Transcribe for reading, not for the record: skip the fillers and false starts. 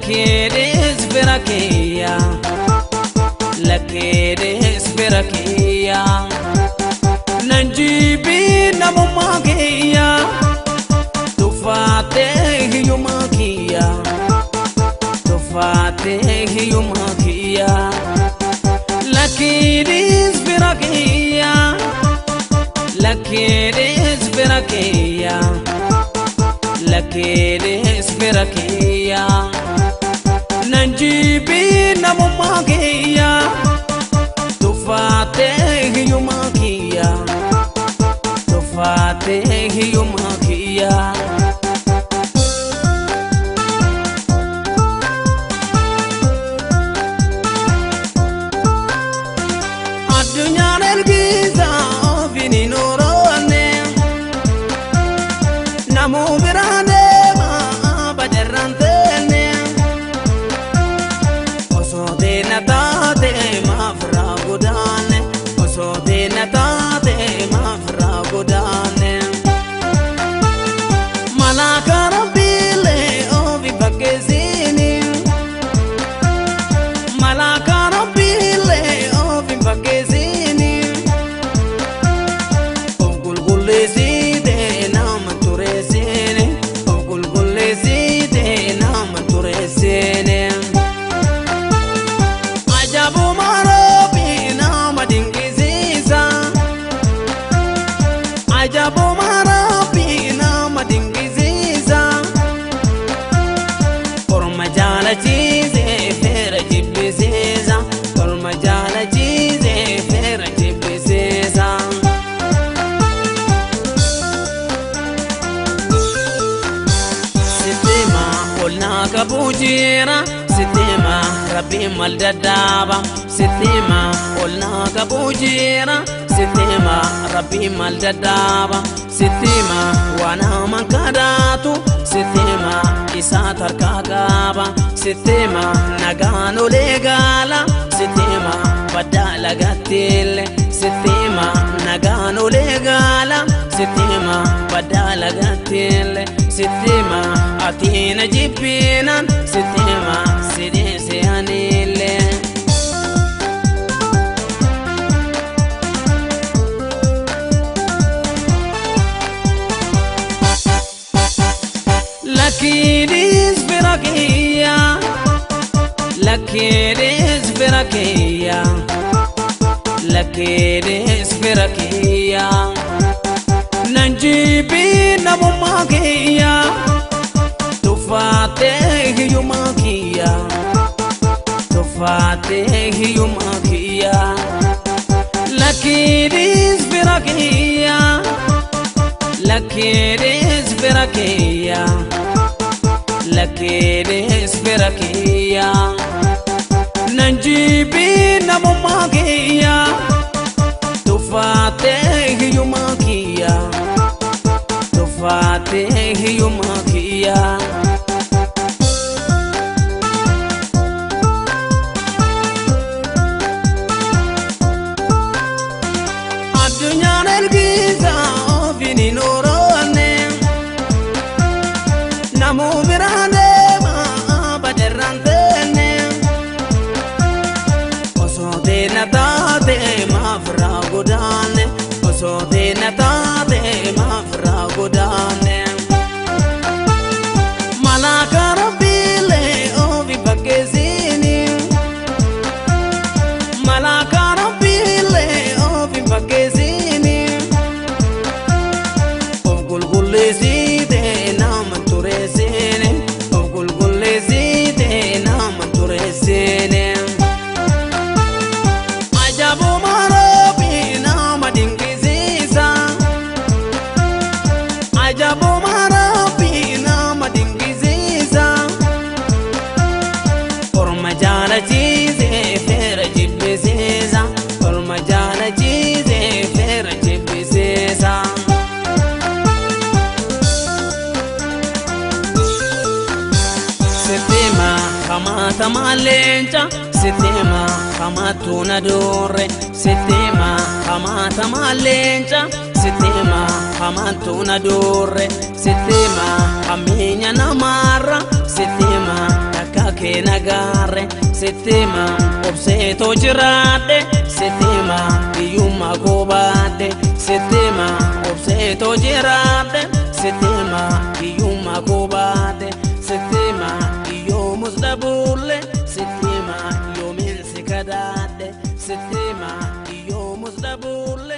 Lakkeedhees fira kiyya, lakkeedhees fira kiyya. Nan jibbii namummaa kiyya, tuffaatee hiyyummaa kiyya, tuffaatee hiyyummaa kiyya. Lakkeedhees fira kiyya, lakkeedhees fira kiyya, lakkeedhees fira kiyya. Nan jibbii namummaa kiyya, tuffaatee hiyyummaa kiyya, tuffaatee hiyyummaa kiyya. Addunyaan ergisaa ofiin hin oroonne, namuu biraa deema badarraan teenne. Osoo deena taate maaf irraa godaanne, osoo deena taate maaf irraa godaanne. Malaaka Rabbiilee ofi fakkeessini, malaaka Rabbiilee ofi fakkeessini. Of qulqulleessite nama tureessini, of qulqulleessite nama tureessini. Ajaa'ibuma Rabbii nama dinqisiisa, ajaa'ibuma Rabbii nama dinqisiisa. Orma jaalachiise feera jibbisiisa, orma jaalachiise feera jibbisiisa. Sittima ol naa qabu jira, sittima Rabbiin mal daddaaba, sittima ol naa qabu jira, sittima Rabbiin mal daddaaba, sittima waan hamaan kadhaatu, sittima isaa tarkaa qaba, sittima nagaan olee gaala, sittima baddaa lagattiille, sittima nagaan olee gaala, sittima baddaa lagattiille, sittima ati na jibbiinan, sittima sidheese anillee. Lakkiidhis fira kiyya, lakkeedhees fira kiyya, lakkeedhees fira kiyya. Nan jibbii namummaa kiyya, tuffaatee hiyyummaa kiyya, tuffaatee hiyyummaa kiyya. Lakkiidhis fira kiyya, lakkeedhees fira kiyya, lakkeedhees fira kiyya. Nan jibbii namummaa kiyya, tuffaatee hiyyummaa kiyya, tuffaatee hiyyummaa kiyya. Addunyaan ergisaa ofiin hin oroonne, namuu biraa deema badarraan teenne. Osoo deena taate maaf irraa godaanne, osoo deena taate maaf irraa godaanne. Malaaka Rabbiilee ofi fakkeessini, malaaka Rabbiilee ofi fakkeessini. Of qulqulleessite nama tureessini, of qulqulleessite nama tureessini. Ajaa'ibuma Rabbii nama dinqisiisa, ajaa'ibuma Rabbii nama dinqisiisa. Orma jaalachiise feera jibbisiisa, orma jaalachiise feera jibbisiisa. Sittima hamaatamaa leenca, sittima hamaatu na doorre, sittima hamaatamaa leenca, sittima hamaatu na doorre, sittima hammeenya namaarra, sittima takka Sittima obseetoo jiraadhe sittima hiyyummaa koo baadhe sittima obseetoo jiraadhe sittima hiyyummaa koo baadhe sittima hiyyoomus dhabuulle sittima yoomiin si kadaadhe sittima hiyyoomus dhabuulle.